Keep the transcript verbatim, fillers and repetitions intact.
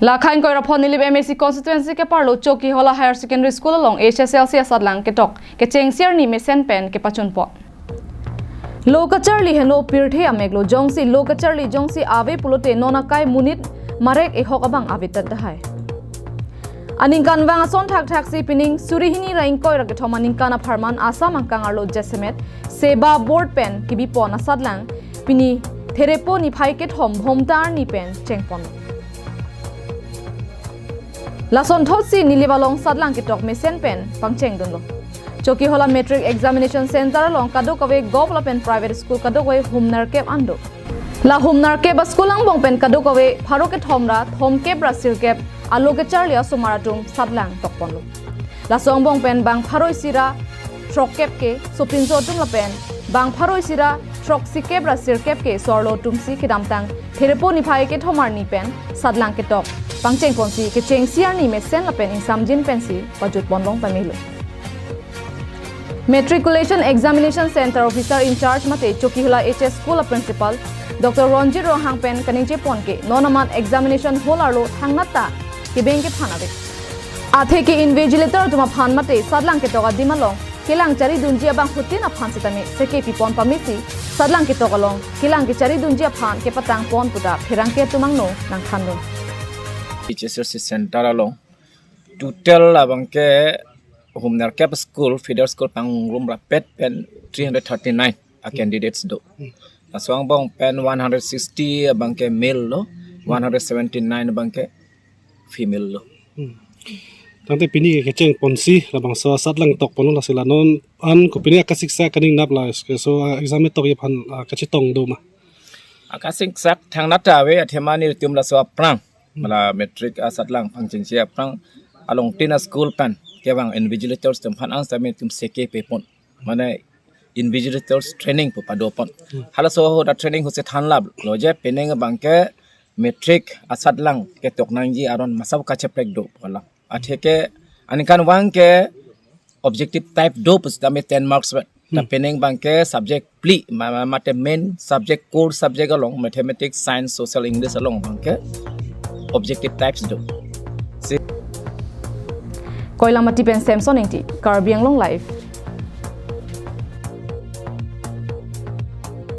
Lakha ingkoi ra phongo Nilip M A C constituency keparlo Chokihola Higher Secondary School along H S L C asatlang ketok kechengsi arni mesen pen kepachunpo. Lo kacharli henlo pirthe ameklo, jongsi lo kacharli jongsi ave pulote non akai monit marek ehok abang avetat tahai. Aningkanvang ason thakthaksi pining suri hini ra ingkoi ra kethom aningkan apharman Assam angkang arlo jasemet Seba Board pen kebipon asatlang pini Therepo niphai kethom Bhomta arni pen chengpon. Lasonthotsi Nilip along satlang ketok mesen pen pangchengdunlo. Chokihola Matric Examination Center along kadokave govt lapen private school kadokave humnerkep an do. La humnerkep a-school angbong pen kadokave pharo kethom ra thomkep ra sirkep alo kacharli asomar atum satlang tokponlo. Laso angbong pen bang pharo isi ra throkkep ke sopinso atum lapen bang pharo isi ra throksikep ra sirkep ke so-arlo atumsi kedamtang Therepo niphai kethom arni pen satlang ketok pangchengponsi kechengsi arni mesen lapen ingsamjin pensi pajutponlong pamelo. Matriculation Examination Center Officer in Charge mate Chokihola H S School a Principal Doctor Ronjit Ronghang pen kaningjepon ke non amat examination hall arlo thangnat ta kebeng kephan ave. Atheke invigilator atum aphan mate satlang ketok adim along kelang charidunji abang hutin aphan sitame seke pipon pamesi satlang ketok along kelang kecharidunji aphan kepatangpon puta pherangke atum angno nangthandun. H S L C center along total abang ke humnerkep school, feeder school pangrum rapet pen three hundred thirty-nine a candidates do. Laso angbong pen one hundred sixty abang ke male lo, one hundred seventy-nine abang ke female lo. Hmm. Tangte pini ke kechengponsi labangso satlang tokponlo, lasi la non an kopine akasiksak kaning nap la, so exam tokji aphan, ah, kachetong do ma? Akasiksak thangnat ta ave, athema nelitum laso aphrang, mala matric asatlang pangchengsi aphrang along tin a-school pen kevang invigilators atum aphan ang sitame nelitum seke pepon, mane invigilators training pu padopon. Hmm. Halaso ahut a-training ahutsi thanlaplo je penang abang ke matric asatlang ketok nangji aron masa kacheprek do pu alam. Atheke aningkanvang ke objective type do pusitame ten marks vet. Ta Hmm. penang abang ke subject phli, ma-, ma-, mate main subject, core subject along, mathematics, science, social, English along abang ke objective types do. Si- Koilamati pen Samson Ingti, Karbi Anglong Live.